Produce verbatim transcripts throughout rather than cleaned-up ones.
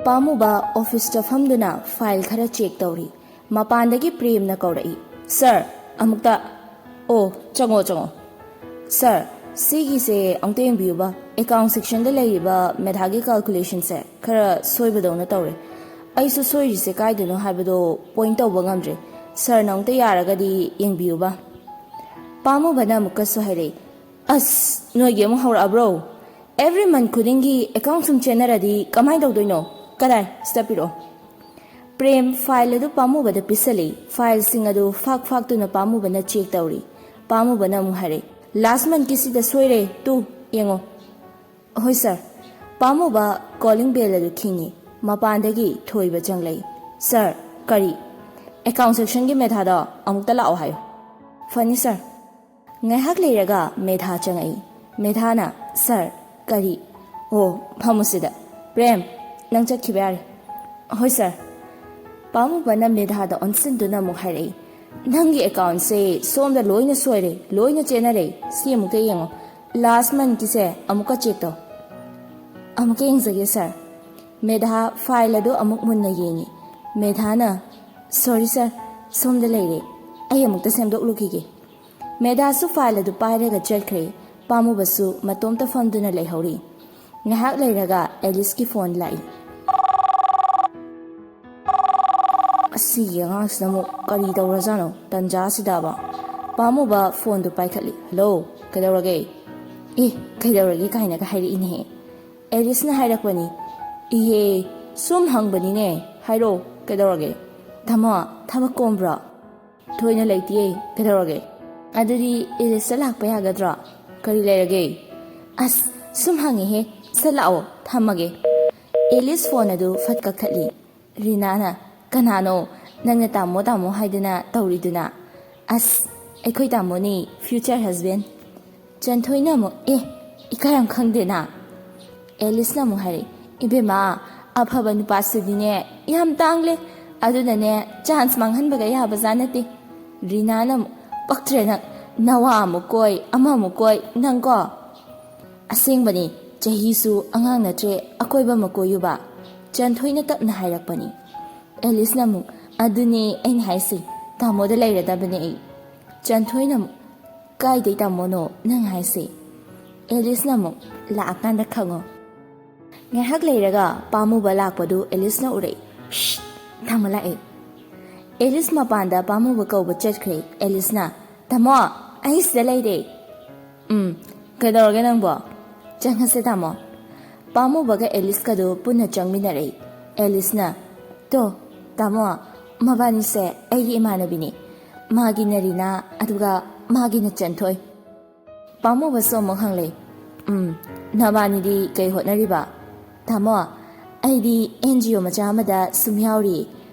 ꯄꯥꯝꯃꯨꯕ ꯑꯣꯐꯤꯁꯇ ꯐꯝꯗꯨꯅ ꯐꯥꯏꯜ ꯈꯔ ꯆꯦꯛ ꯇꯧꯔꯤ꯫ ꯃꯄꯥꯟꯗꯒꯤ ꯄ꯭ꯔꯦꯝꯅ ꯀꯧꯔꯛꯏ, "ꯁꯥꯔ, ꯑꯃꯨꯛꯇ꯫ ꯑꯣ, ꯆꯪꯉꯣ, ꯆꯪꯉꯣ꯫ ꯁꯥꯔ, ꯁꯤꯒꯤꯁꯦ ꯑꯃꯨꯛꯇ ꯌꯦꯡꯕꯤꯌꯨꯕ꯫ ꯑꯦꯀꯥꯎꯟ ꯁꯦꯛꯁꯟꯗ ꯂꯩꯔꯤꯕ ꯃꯦꯙꯥꯒꯤ ꯀꯥꯜꯀꯨꯂꯦꯁꯟꯁꯦ ꯈꯔ ꯁꯣꯏꯕꯗꯧꯅ ꯇꯧꯔꯦ꯫ ꯑꯩꯁꯨ ꯁꯣꯏꯔꯤꯁꯦ ꯀꯥꯏꯗꯅꯣ ꯍꯥꯏꯕꯗꯣ ꯄꯣꯏꯟꯠ ꯇꯧꯕ ꯉꯝꯗ꯭ꯔꯦ꯫ ꯁꯥꯔꯅ ꯑꯃꯨꯛꯇ ꯌꯥꯔꯒꯗꯤ ꯌꯦꯡꯕꯤꯌꯨꯕ꯫" ꯄꯥꯝꯃꯨꯕꯅ ꯑꯃꯨꯛꯀꯁꯨ ꯍꯥꯏꯔꯛꯏ, "ꯑꯁ, ꯅꯣꯏꯒꯤ ꯑꯃꯨꯛ ꯍꯧꯔꯛꯑꯕ꯭ꯔꯣ? ꯑꯦꯚ꯭ꯔꯤ ꯃꯟꯊ ꯈꯨꯗꯤꯡꯒꯤ ꯑꯦꯀꯥꯎꯟ ꯁꯨꯝ ꯆꯦꯟꯅꯔꯗꯤ ꯀꯃꯥꯏꯅ ꯇꯧꯗꯣꯏꯅꯣ? ꯀꯗꯥꯏ? ꯁꯤꯗ ꯄꯤꯔꯛꯑꯣ꯫" ꯄ꯭ꯔꯦꯝ ꯐꯥꯏꯜ ꯑꯗꯨ ꯄꯥꯝꯃꯨꯕꯗ ꯄꯤꯁꯜꯂꯤ꯫ ꯐꯥꯏꯜꯁꯤꯡ ꯑꯗꯨ ꯐꯥꯛ ꯐꯥꯛꯇꯨꯅ ꯄꯥꯝꯃꯨꯕꯅ ꯆꯦꯛ ꯇꯧꯔꯤ꯫ ꯄꯥꯝꯃꯨꯕꯅ ꯑꯃꯨꯛ ꯍꯥꯏꯔꯦ, "ꯂꯥꯁ ꯃꯟꯊꯀꯤꯁꯤꯗ ꯁꯣꯏꯔꯦ, ꯇꯨ, ꯌꯦꯡꯉꯣ꯫" "ꯍꯣꯏ ꯁꯥꯔ꯫" ꯄꯥꯝꯃꯨꯕ ꯀꯣꯂꯤꯡ ꯕꯦꯜ ꯑꯗꯨ ꯈꯤꯡꯉꯤ꯫ ꯃꯄꯥꯟꯗꯒꯤ ꯊꯣꯏꯕ ꯆꯪꯂꯛꯏ꯫ "ꯁꯥꯔ꯫" "ꯀꯔꯤ?" "ꯑꯦꯀꯥꯎꯟ ꯁꯦꯛꯁꯟꯒꯤ ꯃꯦꯙꯥꯗꯣ ꯑꯃꯨꯛꯇ ꯂꯥꯛꯑꯣ ꯍꯥꯏꯌꯨ꯫" "ꯐꯅꯤ ꯁꯥꯔ꯫" ꯉꯥꯏꯍꯥꯛ ꯂꯩꯔꯒ ꯃꯦꯙꯥ ꯆꯪꯉꯛꯏ꯫ ꯃꯦꯙꯥꯅ, "ꯁꯥꯔ꯫" "ꯀꯔꯤ?" "ꯑꯣ, ꯐꯝꯃꯨ ꯁꯤꯗ꯫ ꯄ꯭ꯔꯦꯝ, ꯅꯪ ꯆꯠꯈꯤꯕ ꯌꯥꯔꯦ꯫" "ꯍꯣꯏ ꯁꯥꯔ꯫" ꯄꯥꯝꯃꯨꯕꯅ ꯃꯦꯙꯥꯗ ꯑꯣꯟꯁꯤꯟꯗꯨꯅ ꯑꯃꯨꯛ ꯍꯥꯏꯔꯛꯏ, "ꯅꯪꯒꯤ ꯑꯦꯀꯥꯎꯟꯁꯦ ꯁꯣꯝꯗ ꯂꯣꯏꯅ ꯁꯣꯏꯔꯦ, ꯂꯣꯏꯅ ꯆꯦꯟꯅꯔꯦ꯫ ꯁꯤ ꯑꯃꯨꯛꯇ ꯌꯦꯡꯉꯣ꯫ ꯂꯥꯁ ꯃꯟꯊꯀꯤꯁꯦ ꯑꯃꯨꯛꯀ ꯆꯦꯛ ꯇꯧ꯫" "ꯑꯃꯨꯛꯀ ꯌꯦꯡꯖꯒꯦ ꯁꯥꯔ꯫" ꯃꯦꯙꯥ ꯐꯥꯏꯜ ꯑꯗꯨ ꯑꯃꯨꯛ ꯃꯨꯟꯅ ꯌꯦꯡꯉꯤ꯫ ꯃꯦꯙꯥꯅ, "ꯁꯣꯔꯤ ꯁꯥꯔ, ꯁꯣꯝꯗ ꯂꯩꯔꯦ꯫ ꯑꯩ ꯑꯃꯨꯛꯇ ꯁꯦꯝꯗꯣꯛꯂꯨꯈꯤꯒꯦ꯫" ꯃꯦꯙꯥꯁꯨ ꯐꯥꯏꯜ ꯑꯗꯨ ꯄꯥꯏꯔꯒ ꯆꯠꯈ꯭ꯔꯦ꯫ ꯄꯥꯝꯃꯨꯕꯁꯨ ꯃꯇꯣꯝꯇ ꯐꯝꯗꯨꯅ ꯂꯩꯍꯧꯔꯤ꯫ ꯉꯥꯏꯍꯥꯛ ꯂꯩꯔꯒ ꯑꯦꯂꯤꯁꯀꯤ ꯐꯣꯟ ꯂꯥꯛꯏ꯫ "ꯑꯁꯤꯒꯤ ꯑꯉꯥꯡꯁꯤꯅ ꯑꯃꯨꯛ ꯀꯔꯤ ꯇꯧꯔꯖꯥꯠꯅꯣ ꯇꯟꯖꯥꯁꯤꯗꯕ?" ꯄꯥꯝꯃꯨꯕ ꯐꯣꯟꯗꯨ ꯄꯥꯏꯈꯠꯂꯤ꯫ "ꯍꯜꯂꯣ, ꯀꯩꯗꯧꯔꯒꯦ?" "ꯑꯦ, ꯀꯩꯗꯧꯔꯒꯦ ꯀꯥꯏꯅꯒ ꯍꯥꯏꯔꯛꯏꯅꯦꯍꯦ꯫" ꯑꯦꯂꯤꯁꯅ ꯍꯥꯏꯔꯛꯄꯅꯤ꯫ "ꯏꯍꯦ, ꯁꯨꯝ ꯍꯪꯕꯅꯤꯅꯦ, ꯍꯥꯏꯔꯛꯑꯣ, ꯀꯩꯗꯧꯔꯒꯦ?" "ꯇꯥꯃꯣ, ꯊꯕꯛ ꯀꯣꯝꯕ꯭ꯔꯣ?" "ꯊꯣꯏꯅ ꯂꯩꯇꯤꯌꯦ, ꯀꯩꯗꯧꯔꯒꯦ?" "ꯑꯗꯨꯗꯤ ꯑꯦꯂꯤꯁꯇ ꯂꯥꯛꯄ ꯌꯥꯒꯗ꯭ꯔꯣ?" "ꯀꯔꯤ ꯂꯩꯔꯒꯦ?" "ꯑꯁ, ꯁꯨꯝ ꯍꯪꯉꯤꯍꯦ, ꯁꯠ ꯂꯥꯛꯑꯣ, ꯊꯝꯃꯒꯦ꯫" ꯑꯦꯂꯤꯁ ꯐꯣꯟ ꯑꯗꯨ ꯐꯠ ꯀꯛꯊꯠꯂꯤ꯫ ꯔꯤꯅꯥꯅ, "ꯀꯅꯥꯅꯣ ꯅꯪꯅ ꯇꯥꯃꯣ ꯇꯥꯃꯣ ꯍꯥꯏꯗꯅ ꯇꯧꯔꯤꯗꯨꯅ?" "ꯑꯁ, ꯑꯩꯈꯣꯏ ꯇꯥꯃꯣꯅꯤ, ꯐ꯭ꯌꯨꯆꯔ ꯍꯁꯕꯦꯟ꯫" ꯆꯟꯊꯣꯏꯅ ꯑꯃꯨꯛ, "ꯑꯦ, ꯏꯀꯥꯏ ꯌꯥꯝ ꯈꯪꯗꯦꯅ꯫" ꯑꯦꯂꯤꯁꯅ ꯑꯃꯨꯛ ꯍꯥꯏꯔꯛꯏ, "ꯏꯕꯦꯝꯃ, ꯑꯐꯕ ꯅꯨꯄꯥꯁꯤꯗꯤꯅꯦ ꯌꯥꯝ ꯇꯥꯡꯂꯦ, ꯑꯗꯨꯅꯅꯦ ꯆꯥꯟꯁ ꯃꯥꯡꯍꯟꯕꯒ ꯌꯥꯕꯖꯥꯠ ꯅꯠꯇꯦ꯫" ꯔꯤꯅꯥꯅ ꯑꯃꯨꯛ, "ꯄꯛꯇ꯭ꯔꯦ ꯅꯪ, ꯅꯋꯥ ꯑꯃꯨꯛ ꯀꯣꯏ, ꯑꯃ ꯑꯃꯨꯛ ꯀꯣꯏ, ꯅꯪꯀꯣ?" "ꯑꯁꯦꯡꯕꯅꯤ, ꯆꯍꯤꯁꯨ ꯑꯉꯥꯡ ꯅꯠꯇ꯭ꯔꯦ, ꯑꯀꯣꯏꯕ ꯑꯃ ꯀꯣꯏꯌꯨꯕ꯫" ꯆꯟꯊꯣꯏꯅ ꯇꯞꯅ ꯍꯥꯏꯔꯛꯄꯅꯤ꯫ ꯑꯦꯂꯤꯁꯅ ꯑꯃꯨꯛ, "ꯑꯗꯨꯅꯦ ꯑꯩꯅ ꯍꯥꯏꯁꯦ, ꯇꯥꯃꯣꯗ ꯂꯩꯔꯗꯕꯅꯦ ꯑꯩ꯫" ꯆꯟꯊꯣꯏꯅ ꯑꯃꯨꯛ, "ꯀꯥꯏꯗꯩ ꯇꯥꯃꯣꯅꯣ ꯅꯪ ꯍꯥꯏꯁꯦ?" ꯑꯦꯂꯤꯁꯅ ꯑꯃꯨꯛ, "ꯂꯥꯛꯑꯀꯥꯟꯗ ꯈꯪꯉꯣ꯫" ꯉꯥꯏꯍꯥꯛ ꯂꯩꯔꯒ ꯄꯥꯝꯃꯨꯕ ꯂꯥꯛꯄꯗꯨ ꯑꯦꯂꯤꯁꯅ ꯎꯔꯛꯏ꯫ "ꯁ꯭ꯠ! ꯇꯥꯃꯣ ꯂꯥꯛꯑꯦ꯫" ꯑꯦꯂꯤꯁ ꯃꯄꯥꯟꯗ ꯄꯥꯝꯃꯨꯕ ꯀꯧꯕ ꯆꯠꯈ꯭ꯔꯦ꯫ ꯑꯦꯂꯤꯁꯅ, "ꯇꯥꯃꯣ, ꯑꯩ ꯁꯤꯗ ꯂꯩꯔꯦ꯫" "ꯎꯝ, ꯀꯩꯗꯧꯔꯒꯦ ꯅꯪꯕꯣ?" "ꯆꯪꯉꯁꯦ ꯇꯥꯃꯣ꯫" ꯄꯥꯝꯃꯨꯕꯒ ꯑꯦꯂꯤꯁꯀꯗꯨ ꯄꯨꯟꯅ ꯆꯪꯃꯤꯟꯅꯔꯛꯏ꯫ ꯑꯦꯂꯤꯁꯅ, "ꯇꯣ, ꯇꯥꯃꯣ, ꯃꯕꯥꯅꯤꯁꯦ ꯑꯩꯒꯤ ꯏꯃꯥꯟꯅꯕꯤꯅꯤ꯫ ꯃꯥꯒꯤꯅ ꯔꯤꯅꯥ, ꯑꯗꯨꯒ ꯃꯥꯒꯤꯅ ꯆꯟꯊꯣꯏ꯫" ꯄꯥꯝꯃꯨꯕꯁꯨ ꯑꯃꯨꯛ ꯍꯪꯂꯦ, "ꯎꯝ, ꯅꯕꯥꯅꯤꯗꯤ ꯀꯩ ꯍꯣꯠꯅꯔꯤꯕ?" "ꯇꯥꯃꯣ, ꯑꯩꯗꯤ ꯑꯦꯟ ꯖꯤ ꯑꯣ ꯃꯆꯥ ꯑꯃꯗ ꯁꯨꯝ ꯌꯥꯎꯔꯤ꯫"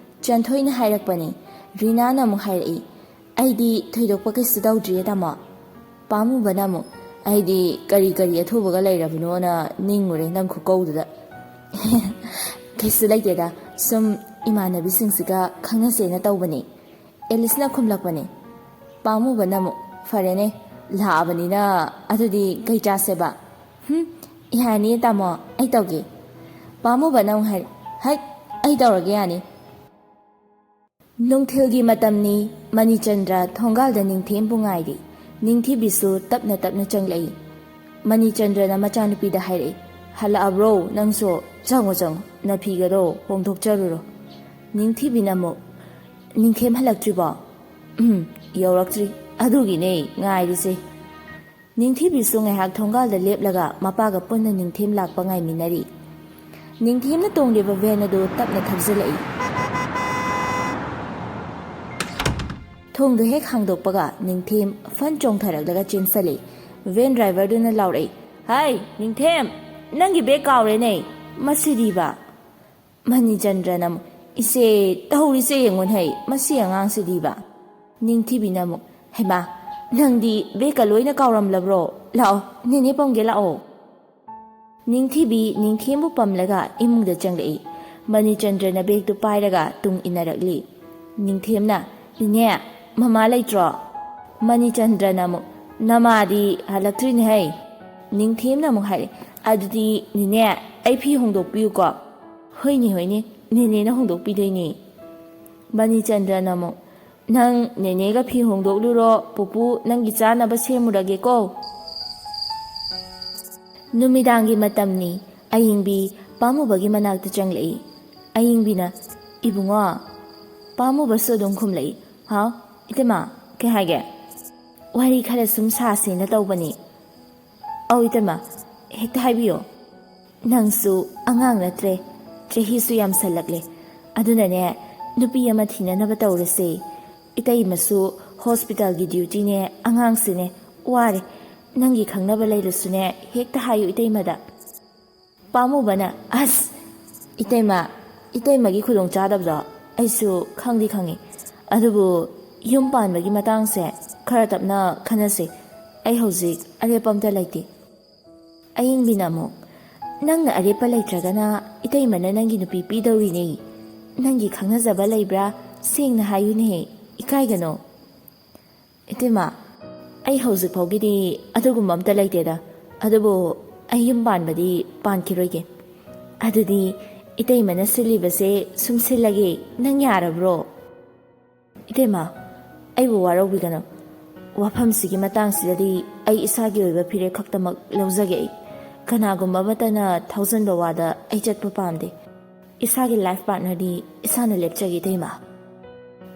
ꯆꯟꯊꯣꯏꯅ ꯍꯥꯏꯔꯛꯄꯅꯤ꯫ ꯔꯤꯅꯥꯅ ꯑꯃꯨꯛ ꯍꯥꯏꯔꯛꯏ, "ꯑꯩꯗꯤ ꯊꯣꯏꯗꯣꯛꯄ ꯀꯩꯁꯨ ꯇꯧꯗ꯭ꯔꯤꯌꯦ ꯇꯥꯃꯣ꯫" ꯄꯥꯝꯃꯨꯕꯅ ꯑꯃꯨꯛ, "ꯑꯩꯗꯤ ꯀꯔꯤ ꯀꯔꯤ ꯑꯊꯨꯕꯒ ꯂꯩꯔꯕꯅꯣꯅ ꯅꯤꯡꯉꯨꯔꯦ ꯅꯪ ꯈꯨꯀꯧꯗꯨꯗ꯫" "ꯀꯩꯁꯨ ꯂꯩꯇꯦꯗ, ꯁꯨꯝ ꯏꯃꯥꯟꯅꯕꯤꯁꯤꯡꯁꯤꯒ ꯈꯪꯅꯁꯦꯅ ꯇꯧꯕꯅꯤ꯫" ꯑꯦꯂꯤꯁꯅ ꯈꯨꯝꯂꯛꯄꯅꯤ꯫ ꯄꯥꯝꯃꯨꯕꯅ ꯑꯃꯨꯛ, "ꯐꯔꯦꯅꯦ, ꯂꯥꯛꯑꯕꯅꯤꯅ ꯑꯗꯨꯗꯤ ꯀꯩ ꯆꯥꯁꯦꯕ?" "ꯍꯨꯝ, ꯌꯥꯅꯤꯌꯦ ꯇꯥꯃꯣ, ꯑꯩ ꯇꯧꯒꯦ꯫" ꯄꯥꯝꯃꯨꯕꯅ ꯑꯃꯨꯛ ꯍꯥꯏ, "ꯍꯩꯠ, ꯑꯩ ꯇꯧꯔꯒꯦ ꯌꯥꯅꯤ꯫" ꯅꯨꯡꯊꯤꯜꯒꯤ ꯃꯇꯝꯅꯤ꯫ ꯃꯅꯤꯆꯟꯗ꯭ꯔ ꯊꯣꯡꯒꯥꯜꯗ ꯅꯤꯡꯊꯦꯝꯕꯨ ꯉꯥꯏꯔꯤ꯫ ꯅꯤꯡꯊꯤꯕꯤꯁꯨ ꯇꯞꯅ ꯇꯞꯅ ꯆꯪꯂꯛꯏ꯫ ꯃꯅꯤꯆꯟꯗ꯭ꯔꯅ ꯃꯆꯥꯅꯨꯄꯤꯗ ꯍꯥꯏꯔꯛꯏ, "ꯍꯜꯂꯛꯑꯕ꯭ꯔꯣ ꯅꯪꯁꯨ? ꯆꯪꯉꯣ, ꯆꯪꯉꯣ, ꯅꯐꯤꯒꯗꯣ ꯍꯣꯡꯗꯣꯛꯆꯔꯨꯔꯣ꯫" ꯅꯤꯡꯊꯤꯕꯤꯅ ꯑꯃꯨꯛ, "ꯅꯤꯡꯊꯦꯝ ꯍꯜꯂꯛꯇ꯭ꯔꯤꯕꯣ?" "ꯎꯝ, ꯌꯧꯔꯛꯇ꯭ꯔꯤ꯫ ꯑꯗꯨꯒꯤꯅꯦ ꯉꯥꯏꯔꯤꯁꯦ꯫" ꯅꯤꯡꯊꯤꯕꯤꯁꯨ ꯉꯥꯏꯍꯥꯛ ꯊꯣꯡꯒꯥꯜꯗ ꯂꯦꯞꯂꯒ ꯃꯄꯥꯒ ꯄꯨꯟꯅ ꯅꯤꯡꯊꯦꯝ ꯂꯥꯛꯄ ꯉꯥꯏꯃꯤꯟꯅꯔꯤ꯫ ꯅꯤꯡꯊꯦꯝꯅ ꯇꯣꯡꯂꯤꯕ ꯚꯦꯟ ꯑꯗꯨ ꯇꯞꯅ ꯊꯧꯖꯤꯜꯂꯛꯏ꯫ ꯊꯣꯡꯗꯨ ꯍꯦꯛ ꯍꯥꯡꯗꯣꯛꯄꯒ ꯅꯤꯡꯊꯦꯝ ꯐꯟ ꯆꯣꯡꯊꯔꯛꯂꯒ ꯆꯦꯟꯁꯤꯜꯂꯤ꯫ ꯚꯦꯟ ꯗ꯭ꯔꯥꯏꯚꯔꯗꯨꯅ ꯂꯥꯎꯔꯛꯏ, "ꯍꯥꯏ, ꯅꯤꯡꯊꯦꯝ! ꯅꯪꯒꯤ ꯕꯦꯒ ꯀꯥꯎꯔꯦꯅꯦ! ꯃꯁꯤꯗꯤꯕ!" ꯃꯅꯤꯆꯟꯗ꯭ꯔꯅ ꯑꯃꯨꯛ, "ꯏꯆꯦ, ꯇꯧꯔꯤꯁꯦ ꯌꯦꯡꯉꯨꯅꯦ ꯍꯩ, ꯃꯁꯤ ꯑꯉꯥꯡꯁꯤꯗꯤꯕ!" ꯅꯤꯡꯊꯤꯕꯤꯅ ꯑꯃꯨꯛ, "ꯍꯩꯃꯥ, ꯅꯪꯗꯤ ꯕꯦꯒꯀ ꯂꯣꯏꯅ ꯀꯥꯎꯔꯝꯂꯕ꯭ꯔꯣ? ꯂꯥꯛꯑꯣ, ꯅꯦꯅꯦ ꯄꯝꯒꯦ ꯂꯥꯛꯑꯣ꯫" ꯅꯤꯡꯊꯤꯕꯤ ꯅꯤꯡꯊꯦꯝꯕꯨ ꯄꯝꯂꯒ ꯏꯃꯨꯡꯗ ꯆꯪꯂꯛꯏ꯫ ꯃꯅꯤꯆꯟꯗ꯭ꯔꯅ ꯕꯦꯒꯇꯨ ꯄꯥꯏꯔꯒ ꯇꯨꯡ ꯏꯟꯅꯔꯛꯂꯤ꯫ ꯅꯤꯡꯊꯦꯝꯅ, "ꯅꯦꯅꯦ, ꯃꯃꯥ ꯂꯩꯇ꯭ꯔꯣ?" ꯃꯅꯤꯆꯟꯗ꯭ꯔꯅ ꯑꯃꯨꯛ, "ꯅꯃꯥꯗꯤ ꯍꯜꯂꯛꯇ꯭ꯔꯤꯅꯦ ꯍꯩ꯫" ꯅꯤꯡꯊꯦꯝꯅ ꯑꯃꯨꯛ ꯍꯥꯏꯔꯛꯏ, "ꯑꯗꯨꯗꯤ ꯅꯦꯅꯦ, ꯑꯩ ꯐꯤ ꯍꯣꯡꯗꯣꯛꯄꯤꯌꯨꯀꯣ꯫" "ꯍꯣꯏꯅꯦ, ꯍꯣꯏꯅꯦ, ꯅꯦꯅꯦꯅ ꯍꯣꯡꯗꯣꯛꯄꯤꯗꯣꯏꯅꯦ꯫" ꯕꯅꯤꯆꯟꯗ꯭ꯔꯅ ꯑꯃꯨꯛ, "ꯅꯪ ꯅꯦꯅꯦꯒ ꯐꯤ ꯍꯣꯡꯗꯣꯛꯂꯨꯔꯣ, ꯄꯨꯄꯨ ꯅꯪꯒꯤ ꯆꯥꯅꯕ ꯁꯦꯝꯃꯨꯔꯒꯦꯀꯣ꯫" ꯅꯨꯃꯤꯗꯥꯡꯒꯤ ꯃꯇꯝꯅꯤ꯫ ꯑꯌꯤꯡꯕꯤ ꯄꯥꯝꯃꯨꯕꯒꯤ ꯃꯅꯥꯛꯇ ꯆꯪꯂꯛꯏ꯫ ꯑꯌꯤꯡꯕꯤꯅ, "ꯏꯕꯨꯡꯉꯣ꯫" ꯄꯥꯝꯃꯨꯕꯁꯨ ꯑꯗꯨꯝ ꯈꯨꯝꯂꯛꯏ, "ꯍꯥꯎ, ꯏꯇꯩꯃ, ꯀꯩ ꯍꯥꯏꯒꯦ?" "ꯋꯥꯔꯤ ꯈꯔ ꯁꯨꯝ ꯁꯥꯁꯦꯅ ꯇꯧꯕꯅꯤ꯫" "ꯑꯧ ꯏꯇꯩꯃ, ꯍꯦꯛꯇ ꯍꯥꯏꯕꯤꯌꯣ꯫" "ꯅꯪꯁꯨ ꯑꯉꯥꯡ ꯅꯠꯇ꯭ꯔꯦ, ꯆꯍꯤꯁꯨ ꯌꯥꯝꯁꯜꯂꯛꯂꯦ꯫ ꯑꯗꯨꯅꯅꯦ, ꯅꯨꯄꯤ ꯑꯃ ꯊꯤꯅꯅꯕ ꯇꯧꯔꯁꯦ꯫ ꯏꯇꯩꯃꯁꯨ ꯍꯣꯁꯄꯤꯇꯥꯜꯒꯤ ꯗ꯭ꯌꯨꯇꯤꯅꯦ, ꯑꯉꯥꯡꯁꯤꯅꯦ, ꯋꯥꯔꯦ꯫ ꯅꯪꯒꯤ ꯈꯪꯅꯕ ꯂꯩꯔꯁꯨꯅꯦ, ꯍꯦꯛꯇ ꯍꯥꯏꯌꯨ ꯏꯇꯩꯃꯗ꯫" ꯄꯥꯝꯃꯨꯕꯅ, "ꯑꯁ, ꯏꯇꯩꯃ, ꯏꯇꯩꯃꯒꯤ ꯈꯨꯗꯣꯡꯆꯥꯗꯕꯗꯣ ꯑꯩꯁꯨ ꯈꯪꯗꯤ ꯈꯪꯉꯤ꯫ ꯑꯗꯨꯕꯨ ꯌꯨꯝ ꯄꯥꯟꯕꯒꯤ ꯃꯇꯥꯡꯁꯦ ꯈꯔ ꯇꯞꯅ ꯈꯟꯅꯁꯤ꯫ ꯑꯩ ꯍꯧꯖꯤꯛ ꯑꯔꯦꯞꯄ ꯑꯝꯇ ꯂꯩꯇꯦ꯫" ꯑꯌꯤꯡꯕꯤꯅ ꯑꯃꯨꯛ, "ꯅꯪꯅ ꯑꯔꯦꯞꯄ ꯂꯩꯇ꯭ꯔꯒꯅ ꯏꯇꯩꯃꯅ ꯅꯪꯒꯤ ꯅꯨꯄꯤ ꯄꯤꯗꯧꯔꯤꯅꯦ꯫ ꯅꯪꯒꯤ ꯈꯪꯅꯖꯕ ꯂꯩꯕ꯭ꯔꯥ? ꯁꯦꯡꯅ ꯍꯥꯏꯌꯨꯅꯦ, ꯏꯀꯥꯏꯒꯅꯣ꯫" "ꯏꯇꯩꯃ, ꯑꯩ ꯍꯧꯖꯤꯛ ꯐꯥꯎꯒꯤꯗꯤ ꯑꯗꯨꯒꯨꯝꯕ ꯑꯝꯇ ꯂꯩꯇꯦꯗ꯫ ꯑꯗꯨꯕꯨ ꯑꯩ ꯌꯨꯝ ꯄꯥꯟꯕꯗꯤ ꯄꯥꯟꯈꯤꯔꯣꯏꯒꯦ꯫" "ꯑꯗꯨꯗꯤ ꯏꯇꯩꯃꯅ ꯁꯤꯜꯂꯤꯕꯁꯦ ꯁꯨꯝ ꯁꯤꯜꯂꯒꯦ, ꯅꯪ ꯌꯥꯔꯕ꯭ꯔꯣ?" "ꯏꯇꯩꯃ, ꯑꯩꯕꯨ ꯋꯥꯔꯧꯕꯤꯒꯅꯨ꯫ ꯋꯥꯐꯝꯁꯤꯒꯤ ꯃꯇꯥꯡꯁꯤꯗꯗꯤ ꯑꯩ ꯏꯁꯥꯒꯤ ꯑꯣꯏꯕ ꯐꯤꯔꯦꯞ ꯈꯛꯇꯃꯛ ꯂꯧꯖꯒꯦ꯫ ꯑꯩ ꯀꯅꯥꯒꯨꯝꯕ ꯑꯃꯠꯇꯅ ꯊꯧꯖꯟꯕ ꯋꯥꯗ ꯑꯩ ꯆꯠꯄ ꯄꯥꯝꯗꯦ꯫ ꯏꯁꯥꯒꯤ ꯂꯥꯏꯐ ꯄꯥꯔꯠꯅꯔꯗꯤ ꯏꯁꯥꯅ ꯂꯦꯞꯆꯒꯦ ꯏꯇꯩꯃ꯫"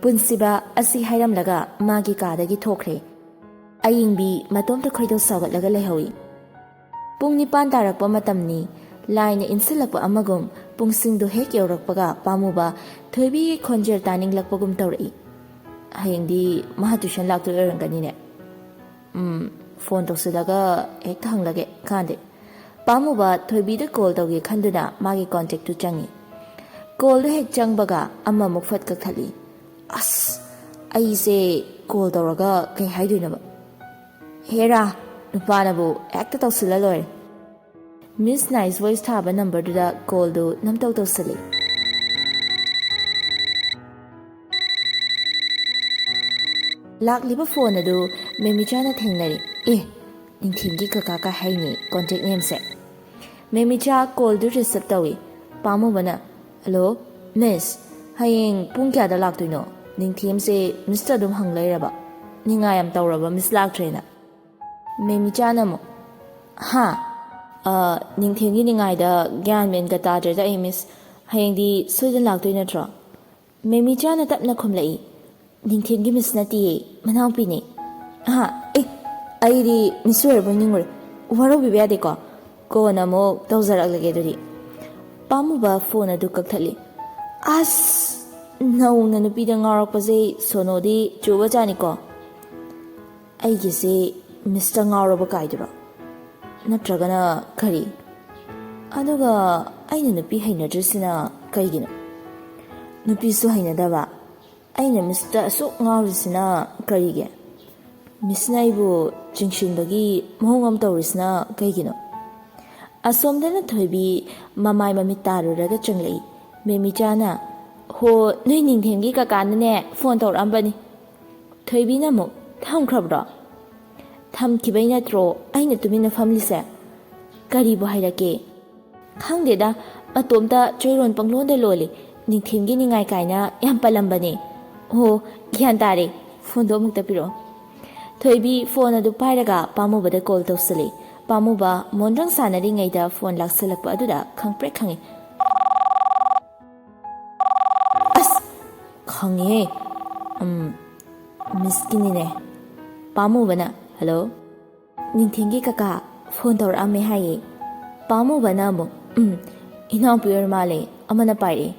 ꯄꯨꯟꯁꯤꯕ ꯑꯁꯤ ꯍꯥꯏꯔꯝꯂꯒ ꯃꯥꯒꯤ ꯀꯥꯗꯒꯤ ꯊꯣꯛꯈ꯭ꯔꯦ꯫ ꯑꯌꯤꯡꯕꯤ ꯃꯇꯣꯝꯇ ꯈꯣꯏꯗꯧ ꯁꯥꯎꯒꯠꯂꯒ ꯂꯩꯍꯧꯏ꯫ ꯄꯨꯡ ꯅꯤꯄꯥꯟ ꯇꯥꯔꯛꯄ ꯃꯇꯝꯅꯤ꯫ ꯂꯥꯏꯅ ꯏꯟꯁꯤꯜꯂꯛꯄ ꯑꯃꯒꯨꯝ ꯄꯨꯡꯁꯤꯡꯗꯨ ꯍꯦꯛ ꯌꯧꯔꯛꯄꯒ ꯄꯥꯝꯃꯨꯕ ꯊꯣꯏꯕꯤꯒꯤ ꯈꯣꯟꯖꯦꯜ ꯇꯥꯅꯤꯡꯂꯛꯄꯒꯨꯝ ꯇꯧꯔꯛꯏ꯫ "ꯍꯌꯦꯡꯗꯤ ꯃꯥ ꯇ꯭ꯌꯨꯁꯟ ꯂꯥꯛꯇꯣꯏ ꯑꯣꯏꯔꯝꯒꯅꯤꯅꯦ꯫ ꯎꯝ, ꯐꯣꯟ ꯇꯧꯁꯤꯜꯂꯒ ꯍꯦꯛꯇ ꯍꯪꯂꯒꯦ ꯀꯥꯟꯗꯦ꯫" ꯄꯥꯝꯃꯨꯕ ꯊꯣꯏꯕꯤꯗ ꯀꯣꯜ ꯇꯧꯒꯦ ꯈꯟꯗꯨꯅ ꯃꯥꯒꯤ ꯀꯣꯟꯇꯦꯛꯇꯨ ꯆꯪꯉꯤ꯫ ꯀꯣꯜꯗꯨ ꯍꯦꯛ ꯆꯪꯕꯒ ꯑꯃꯃꯨꯛ ꯐꯠ ꯀꯛꯊꯠꯂꯤ꯫ "ꯑꯁ, ꯑꯩꯁꯦ ꯀꯣꯜ ꯇꯧꯔꯒ ꯀꯩ ꯍꯥꯏꯗꯣꯏꯅꯣꯕ? ꯍꯦꯔꯥ, ꯅꯨꯄꯥꯅꯕꯨ ꯍꯦꯛꯇ ꯇꯧꯁꯤꯜꯂ ꯂꯣꯏꯔꯦ꯫" ꯃꯤꯁ ꯅꯥꯏꯁ ꯚꯣꯏꯁ ꯊꯥꯕ ꯅꯝꯕꯔꯗꯨꯗ ꯀꯣꯜꯗꯨ ꯅꯝꯇꯧ ꯇꯧꯁꯤꯜꯂꯤ꯫ ꯂꯥꯛꯂꯤꯕ ꯐꯣꯟ ꯑꯗꯨ ꯃꯦꯃꯤꯆꯥꯅ ꯊꯦꯡꯅꯔꯤ꯫ "ꯑꯦ, ꯅꯤꯡꯊꯦꯝꯒꯤ ꯀꯀꯥ ꯀꯥ ꯍꯥꯏꯅꯤ ꯀꯣꯟꯇꯦꯛ ꯅꯦꯝꯁꯦ꯫" ꯃꯦꯃꯤꯆꯥ ꯀꯣꯜꯗꯨ ꯔꯤꯁꯤꯞ ꯇꯧꯏ꯫ ꯄꯥꯝꯃꯨꯕꯅ, "ꯍꯜꯂꯣ, ꯃꯤꯁ, ꯍꯌꯦꯡ ꯄꯨꯡ ꯀꯌꯥꯗ ꯂꯥꯛꯇꯣꯏꯅꯣ? ꯅꯤꯡꯊꯦꯝꯁꯦ ꯃꯤꯁꯇ ꯑꯗꯨꯝ ꯍꯪ ꯂꯩꯔꯕ꯫ ꯅꯤꯡꯉꯥꯏ ꯌꯥꯝ ꯇꯧꯔꯕ, ꯃꯤꯁ ꯂꯥꯛꯇ꯭ꯔꯦꯅ꯫" ꯃꯦꯃꯤꯆꯥꯅ ꯑꯃꯨꯛ, "ꯍꯥ? ꯑ, ꯅꯤꯡꯊꯦꯝꯒꯤ ꯅꯤꯡꯉꯥꯏꯗ ꯒ꯭ꯌꯥꯟ ꯃꯦꯟꯒ ꯇꯥꯗ꯭ꯔꯦꯗ ꯑꯩ, ꯃꯤꯁ꯫ ꯍꯌꯦꯡꯗꯤ ꯁꯣꯏꯗꯅ ꯂꯥꯛꯇꯣꯏ ꯅꯠꯇ꯭ꯔꯣ?" ꯃꯦꯃꯤꯆꯥꯅ ꯇꯞꯅ ꯈꯨꯝꯂꯛꯏ, "ꯅꯤꯡꯊꯦꯝꯒꯤ ꯃꯤꯁ ꯅꯠꯇꯤꯌꯦ, ꯃꯅꯥꯎꯄꯤꯅꯦ꯫" "ꯍꯥ? ꯑꯦ, ꯑꯩꯗꯤ ꯃꯤꯁ ꯑꯣꯏꯔꯕꯣꯏ ꯅꯤꯡꯉꯨꯔꯦ꯫ ꯋꯥꯔꯧꯕꯤꯕ ꯌꯥꯗꯦꯀꯣ꯫ ꯀꯣꯟꯅ ꯑꯃꯨꯛ ꯇꯧꯖꯔꯛꯂꯒꯦ ꯑꯗꯨꯗꯤ꯫" ꯄꯥꯝꯃꯨꯕ ꯐꯣꯟ ꯑꯗꯨ ꯀꯛꯊꯠꯂꯤ꯫ ꯑꯁ! ꯅꯧꯅ ꯅꯨꯄꯤꯗ ꯉꯥꯎꯔꯛꯄꯁꯦ ꯁꯣꯅꯣꯗꯤ ꯆꯨꯕꯖꯥꯠꯅꯤꯀꯣ꯫ ꯑꯩꯒꯤꯁꯦ ꯃꯤꯁꯇ ꯉꯥꯎꯔꯕ ꯀꯥꯏꯗꯨꯔꯣ? ꯅꯠꯇ꯭ꯔꯒꯅ ꯀꯔꯤ? ꯑꯗꯨꯒ ꯑꯩꯅ ꯅꯨꯄꯤ ꯍꯩꯅꯗ꯭ꯔꯤꯁꯤꯅ ꯀꯩꯒꯤꯅꯣ? ꯅꯨꯄꯤꯁꯨ ꯍꯩꯅꯗꯕ, ꯑꯩꯅ ꯃꯤꯁꯇ ꯑꯁꯨꯛ ꯉꯥꯎꯔꯤꯁꯤꯅ ꯀꯔꯤꯒꯤ? ꯃꯤꯁꯅ ꯑꯩꯕꯨ ꯆꯤꯡꯁꯤꯟꯕꯒꯤ ꯃꯑꯣꯡ ꯑꯃ ꯇꯧꯔꯤꯁꯤꯅ ꯀꯩꯒꯤꯅꯣ? ꯑꯁꯣꯝꯗꯅ ꯊꯣꯏꯕꯤ ꯃꯃꯥꯏ ꯃꯃꯤꯠ ꯇꯥꯔꯨꯔꯒ ꯆꯪꯂꯛꯏ꯫ ꯃꯦꯃꯤꯆꯥꯅ, "ꯍꯣ, ꯅꯣꯏ ꯅꯤꯡꯊꯦꯝꯒꯤ ꯀꯀꯥꯅꯅꯦ ꯐꯣꯟ ꯇꯧꯔꯛꯑꯝꯕꯅꯤ꯫" ꯊꯣꯏꯕꯤꯅ ꯑꯃꯨꯛ, "ꯊꯝꯈ꯭ꯔꯕ꯭ꯔꯣ?" "ꯊꯝꯈꯤꯕꯩ ꯅꯠꯇ꯭ꯔꯣ ꯑꯩꯅ ꯇꯨꯃꯤꯟꯅ ꯐꯝꯂꯤꯁꯦ?" "ꯀꯔꯤꯕꯨ ꯍꯥꯏꯔꯛꯀꯦ?" "ꯈꯪꯗꯦꯗ, ꯃꯇꯣꯝꯇ ꯆꯣꯏꯔꯣꯟ ꯄꯪꯂꯣꯟꯗ ꯂꯣꯜꯂꯤ꯫ ꯅꯤꯡꯊꯦꯝꯒꯤ ꯅꯤꯡꯉꯥꯏ ꯀꯥꯏꯅ ꯌꯥꯝ ꯄꯜꯂꯝꯕꯅꯦ꯫" "ꯑꯣ, ꯒ꯭ꯌꯥꯟ ꯇꯥꯔꯦ꯫ ꯐꯣꯟꯗꯣ ꯑꯃꯨꯛꯇ ꯄꯤꯔꯛꯑꯣ꯫" ꯊꯣꯏꯕꯤ ꯐꯣꯟ ꯑꯗꯨ ꯄꯥꯏꯔꯒ ꯄꯥꯝꯃꯨꯕꯗ ꯀꯣꯜ ꯇꯧꯁꯤꯜꯂꯤ꯫ ꯄꯥꯝꯃꯨꯕ ꯃꯣꯟꯗ꯭ꯔꯪ ꯁꯥꯟꯅꯔꯤꯉꯩꯗ ꯐꯣꯟ ꯂꯥꯛꯁꯤꯜꯂꯛꯄ ꯑꯗꯨꯗ ꯈꯪꯄ꯭ꯔꯦꯛ ꯈꯪꯉꯤ꯫ ꯑꯁ! ꯈꯪꯉꯦꯍꯦ꯫ ꯎꯝ, ꯃꯤꯁꯀꯤꯅꯤꯅꯦ꯫ ꯄꯥꯝꯃꯨꯕꯅ, "ꯍꯜꯂꯣ?" "ꯅꯤꯡꯊꯦꯝꯒꯤ ꯀꯀꯥ ꯐꯣꯟ ꯇꯧꯔꯛꯑꯝꯃꯦ ꯍꯥꯏꯌꯦ꯫" ꯄꯥꯝꯃꯨꯕꯅ ꯑꯃꯨꯛ, "ꯎꯝ, ꯏꯅꯥꯎꯄꯤ ꯑꯣꯏꯔ ꯃꯥꯜꯂꯦ, ꯑꯃꯅ ꯄꯥꯏꯔꯛꯑꯦ꯫"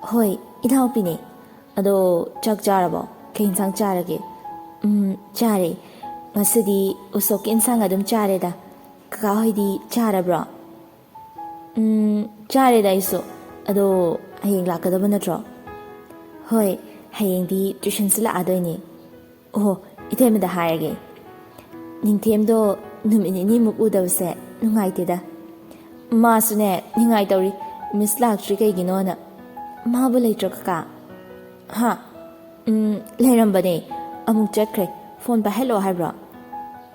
"ꯍꯣꯏ, ꯏꯅꯥꯎꯄꯤꯅꯦ꯫ ꯑꯗꯣ ꯆꯥꯛ ꯆꯥꯔꯕꯣ? ꯀꯩ ꯏꯟꯁꯥꯡ ꯆꯥꯔꯒꯦ?" "ꯎꯝ, ꯆꯥꯔꯦ꯫ ꯉꯁꯤꯗꯤ ꯎꯁꯣꯞꯀꯤ ꯏꯟꯁꯥꯡ ꯑꯗꯨꯝ ꯆꯥꯔꯦꯗ꯫ ꯀꯀꯥ ꯍꯣꯏꯗꯤ ꯆꯥꯔꯕ꯭ꯔꯣ?" "ꯎꯝ, ꯆꯥꯔꯦꯗ ꯑꯩꯁꯨ꯫ ꯑꯗꯣ ꯍꯌꯦꯡ ꯂꯥꯛꯀꯗꯕ ꯅꯠꯇ꯭ꯔꯣ?" "ꯍꯣꯏ, ꯍꯌꯦꯡꯗꯤ ꯇꯨꯏꯁꯟꯁꯨ ꯂꯥꯛꯑꯗꯣꯏꯅꯦ꯫" "ꯑꯣꯍꯣ, ꯏꯇꯩꯃꯗ ꯍꯥꯏꯔꯒꯦ꯫ ꯅꯤꯡꯊꯦꯝꯗꯣ ꯅꯨꯃꯤꯠ ꯅꯤꯅꯤꯃꯨꯛ ꯎꯗꯕꯁꯦ ꯅꯨꯡꯉꯥꯏꯇꯦꯗ꯫ ꯃꯥꯁꯨꯅꯦ ꯅꯤꯡꯉꯥꯏ ꯇꯧꯔꯤ, ꯃꯤꯁ ꯂꯥꯛꯇ꯭ꯔꯤ ꯀꯩꯒꯤꯅꯣꯅ꯫" "ꯃꯥꯕꯨ ꯂꯩꯇ꯭ꯔꯣ ꯀꯀꯥ?" "ꯍꯥ? ꯎꯝ, ꯂꯩꯔꯝꯕꯅꯦ꯫ ꯑꯃꯨꯛ ꯆꯠꯈ꯭ꯔꯦ꯫ ꯐꯣꯟ ꯄꯥꯏꯍꯜꯂꯛꯑꯣ ꯍꯥꯏꯕ꯭ꯔꯣ?"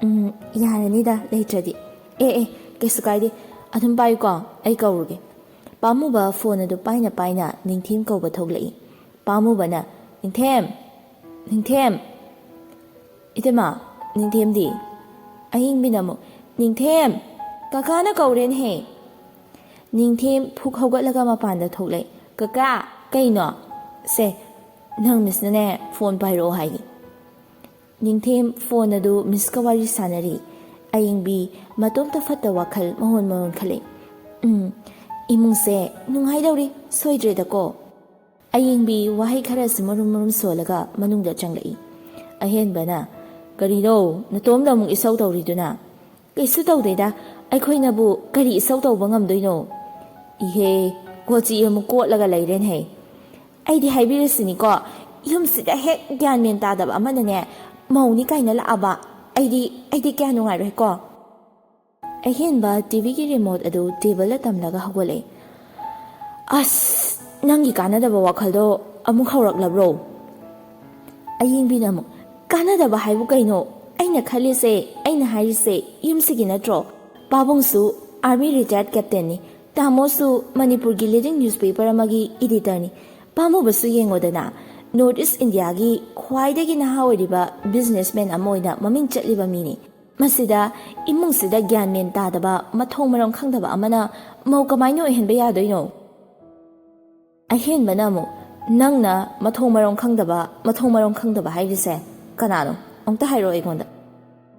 "ꯎꯝ, ꯌꯥꯔꯅꯤꯗ ꯂꯩꯇ꯭ꯔꯗꯤ꯫" "ꯑꯦ, ꯑꯦ, ꯀꯩꯁꯨ ꯀꯥꯏꯗꯦ꯫ ꯑꯗꯨꯝ ꯄꯥꯏꯌꯨꯀꯣ, ꯑꯩ ꯀꯧꯔꯨꯒꯦ꯫" ꯄꯥꯝꯃꯨꯕ ꯐꯣꯟ ꯑꯗꯨ ꯄꯥꯏꯅ ꯄꯥꯏꯅ ꯅꯤꯡꯊꯦꯝ ꯀꯧꯕ ꯊꯣꯛꯂꯛꯏ꯫ ꯄꯥꯝꯃꯨꯕꯅ, "ꯅꯤꯡꯊꯦꯝ! ꯅꯤꯡꯊꯦꯝ!" "ꯏꯇꯩꯃ, ꯅꯤꯡꯊꯦꯝꯗꯤ?" ꯑꯌꯤꯡꯕꯤꯅ ꯑꯃꯨꯛ, "ꯅꯤꯡꯊꯦꯝ! ꯀꯀꯥꯅ ꯀꯧꯔꯦꯅꯦꯍꯦ!" ꯅꯤꯡꯊꯦꯝ ꯐꯨꯛ ꯍꯧꯒꯠꯂꯒ ꯃꯄꯥꯟꯗ ꯊꯣꯛꯂꯛꯏ꯫ "ꯀꯀꯥ, ꯀꯩꯅꯣ?" "ꯁꯦ, ꯅꯪ ꯃꯤꯁꯅꯅꯦ ꯐꯣꯟ ꯄꯥꯏꯔꯛꯑꯣ ꯍꯥꯏꯒꯦ꯫" ꯅꯤꯡꯊꯦꯝ ꯐꯣꯟ ꯑꯗꯨ ꯃꯤꯁꯀ ꯋꯥꯔꯤ ꯁꯥꯟꯅꯔꯤ꯫ ꯑꯌꯤꯡꯕꯤ ꯃꯇꯣꯝꯇ ꯐꯠꯇ ꯋꯥꯈꯜ ꯃꯍꯣꯟ ꯃꯍꯣꯟ ꯈꯜꯂꯤ꯫ "ꯎꯝ, ꯏꯃꯨꯡꯁꯦ ꯅꯨꯡꯉꯥꯏꯗꯧꯔꯤ, ꯁꯣꯏꯗ꯭ꯔꯦꯗꯀꯣ꯫" ꯑꯌꯤꯡꯕꯤ ꯋꯥꯍꯩ ꯈꯔꯁꯤ ꯃꯔꯨꯝ ꯃꯔꯨꯝ ꯁꯣꯜꯂꯒ ꯃꯅꯨꯡꯗ ꯆꯪꯂꯛꯏ꯫ ꯑꯍꯦꯟꯕꯅ, "ꯀꯔꯤꯅꯣ ꯅꯇꯣꯝꯗ ꯑꯃꯨꯛ ꯏꯁꯧ ꯇꯧꯔꯤꯗꯨꯅ?" "ꯀꯩꯁꯨ ꯇꯧꯗꯦꯗ, ꯑꯩꯈꯣꯏꯅꯕꯨ ꯀꯔꯤ ꯏꯁꯧ ꯇꯧꯕ ꯉꯝꯗꯣꯏꯅꯣ?" "ꯏꯍꯦ, ꯀꯣꯆꯤ ꯑꯃꯨꯛ ꯀꯣꯠꯂꯒ ꯂꯩꯔꯦꯅꯦꯍꯦ꯫ ꯑꯩꯗꯤ ꯍꯥꯏꯕꯤꯔꯁꯤꯅꯤꯀꯣ, ꯌꯨꯝꯁꯤꯗ ꯍꯦꯛ ꯒ꯭ꯌꯥꯟ ꯃꯦꯟ ꯇꯥꯗꯕ ꯑꯃꯅꯅꯦ ꯃꯧꯅꯤ ꯀꯥꯏꯅ ꯂꯥꯛꯑꯕ꯫ ꯑꯩꯗꯤ, ꯑꯩꯗꯤ ꯀꯌꯥ ꯅꯨꯡꯉꯥꯏꯔꯣꯏꯀꯣ꯫" ꯑꯍꯦꯟꯕ ꯇꯤꯚꯤꯒꯤ ꯔꯤꯃꯣꯠ ꯑꯗꯨ ꯇꯦꯕꯜꯗ ꯇꯝꯂꯒ ꯍꯧꯒꯠꯂꯛꯏ꯫ "ꯑꯁ, ꯅꯪꯒꯤ ꯀꯥꯟꯅꯗꯕ ꯋꯥꯈꯜꯗꯣ ꯑꯃꯨꯛ ꯍꯧꯔꯛꯂꯕ꯭ꯔꯣ?" ꯑꯌꯤꯡꯕꯤꯅ ꯑꯃꯨꯛ, "ꯀꯥꯟꯅꯗꯕ ꯍꯥꯏꯕꯨ ꯀꯩꯅꯣ? ꯑꯩꯅ ꯈꯜꯂꯤꯁꯦ, ꯑꯩꯅ ꯍꯥꯏꯔꯤꯁꯦ ꯌꯨꯝꯁꯤꯒꯤ ꯅꯠꯇ꯭ꯔꯣ? ꯄꯥꯕꯨꯡꯁꯨ ꯑꯥꯔꯃꯤ ꯔꯤꯇꯥꯌꯔꯠ ꯀꯦꯞꯇꯦꯟꯅꯤ, ꯇꯥꯃꯣꯁꯨ ꯃꯅꯤꯄꯨꯔꯒꯤ ꯂꯤꯗꯤꯡ ꯅ꯭ꯌꯨꯁꯄꯦꯄꯔ ꯑꯃꯒꯤ ꯏꯗꯤꯇꯔꯅꯤ꯫ ꯄꯥꯝꯃꯨꯕꯁꯨ ꯌꯦꯡꯉꯣꯗꯅ, ꯅꯣꯔꯠ ꯏꯁ ꯏꯟꯗꯤꯌꯥꯒꯤ ꯈ꯭ꯋꯥꯏꯗꯒꯤ ꯅꯍꯥ ꯑꯣꯏꯔꯤꯕ ꯕꯤꯖꯤꯅꯦꯁꯃꯦꯟ ꯑꯃ ꯑꯣꯏꯅ ꯃꯃꯤꯡ ꯆꯠꯂꯤꯕ ꯃꯤꯅꯤ꯫ ꯃꯁꯤꯗ ꯏꯃꯨꯡꯁꯤꯗ ꯒ꯭ꯌꯥꯟ ꯃꯦꯟ ꯇꯥꯗꯕ, ꯃꯊꯣꯡ ꯃꯔꯝ ꯈꯪꯗꯕ ꯑꯃꯅ ꯃꯧ ꯀꯃꯥꯏꯅ ꯑꯣꯏꯍꯟꯕ ꯌꯥꯗꯣꯏꯅꯣ?" ꯑꯍꯦꯟꯕꯅ ꯑꯃꯨꯛ, "ꯅꯪꯅ ꯃꯊꯣꯡ ꯃꯔꯝ ꯈꯪꯗꯕ, ꯃꯊꯣꯡ ꯃꯔꯝ ꯈꯪꯗꯕ ꯍꯥꯏꯔꯤꯁꯦ ꯀꯅꯥꯅꯣ? ꯑꯃꯨꯛꯇ ꯍꯥꯏꯔꯛꯑꯣ ꯑꯩꯉꯣꯟꯗ꯫"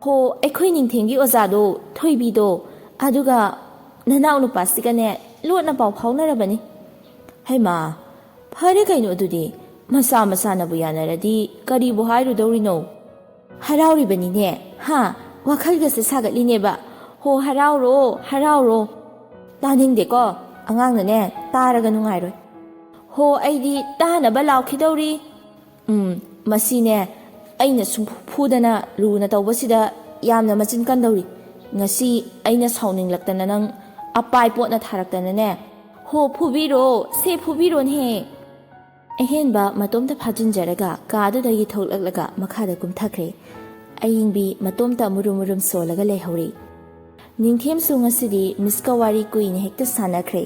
"ꯍꯣ, ꯑꯩꯈꯣꯏ ꯅꯤꯡꯊꯦꯝꯒꯤ ꯑꯣꯖꯥꯗꯣ, ꯊꯣꯏꯕꯤꯗꯣ, ꯑꯗꯨꯒ ꯅꯅꯥꯎ ꯅꯨꯄꯥꯁꯤꯒꯅꯦ ꯂꯣꯠꯅ ꯄꯥꯎ ꯐꯥꯎꯅꯔꯕꯅꯤ꯫" "ꯍꯩꯃꯥ, ꯐꯔꯦ ꯀꯩꯅꯣ ꯑꯗꯨꯗꯤ, ꯃꯁꯥ ꯃꯁꯥꯅꯕꯨ ꯌꯥꯅꯔꯗꯤ ꯀꯔꯤꯕꯨ ꯍꯥꯏꯔꯨꯗꯧꯔꯤꯅꯣ?" "ꯍꯔꯥꯎꯔꯤꯕꯅꯤꯅꯦ, ꯍꯥ? ꯋꯥꯈꯜꯒꯁꯦ ꯁꯥꯒꯠꯂꯤꯅꯦꯕ꯫ ꯍꯣ, ꯍꯔꯥꯎꯔꯣ, ꯍꯔꯥꯎꯔꯣ꯫" "ꯇꯥꯅꯤꯡꯗꯦꯀꯣ, ꯑꯉꯥꯡꯅꯅꯦ ꯇꯥꯔꯒ ꯅꯨꯡꯉꯥꯏꯔꯣꯏ꯫" "ꯍꯣ, ꯑꯩꯗꯤ ꯇꯥꯅꯕ ꯂꯥꯎꯈꯤꯗꯧꯔꯤ꯫" "ꯎꯝ, ꯃꯁꯤꯅꯦ, ꯑꯩꯅ ꯁꯨꯝ ꯐꯨꯗꯅ ꯂꯨꯅ ꯇꯧꯕꯁꯤꯗ ꯌꯥꯝꯅ ꯃꯆꯤꯟ ꯀꯟꯗꯧꯔꯤ꯫ ꯉꯁꯤ ꯑꯩꯅ ꯁꯥꯎꯅꯤꯡꯂꯛꯇꯅ ꯅꯪ ꯑꯄꯥꯏ ꯄꯣꯠꯅ ꯊꯥꯔꯛꯇꯅꯅꯦ꯫" "ꯍꯣ, ꯐꯨꯕꯤꯔꯣ, ꯁꯦ ꯐꯨꯕꯤꯔꯣꯅꯦꯍꯦ꯫" ꯑꯍꯦꯟꯕ ꯃꯇꯣꯝꯇ ꯐꯥꯖꯤꯟꯖꯔꯒ ꯀꯥꯗꯨꯗꯒꯤ ꯊꯣꯛꯂꯛꯂꯒ ꯃꯈꯥꯗ ꯀꯨꯝꯊꯈ꯭ꯔꯦ꯫ ꯑꯌꯤꯡꯕꯤ ꯃꯇꯣꯝꯇ ꯃꯨꯔꯨꯝ ꯃꯨꯔꯨꯝ ꯁꯣꯜꯂꯒ ꯂꯩꯍꯧꯔꯦ꯫ ꯅꯤꯡꯊꯦꯝꯁꯨ ꯉꯁꯤꯗꯤ ꯃꯤꯁꯀ ꯋꯥꯔꯤ ꯀꯨꯏꯅ ꯍꯦꯛꯇ ꯁꯥꯟꯅꯈ꯭ꯔꯦ꯫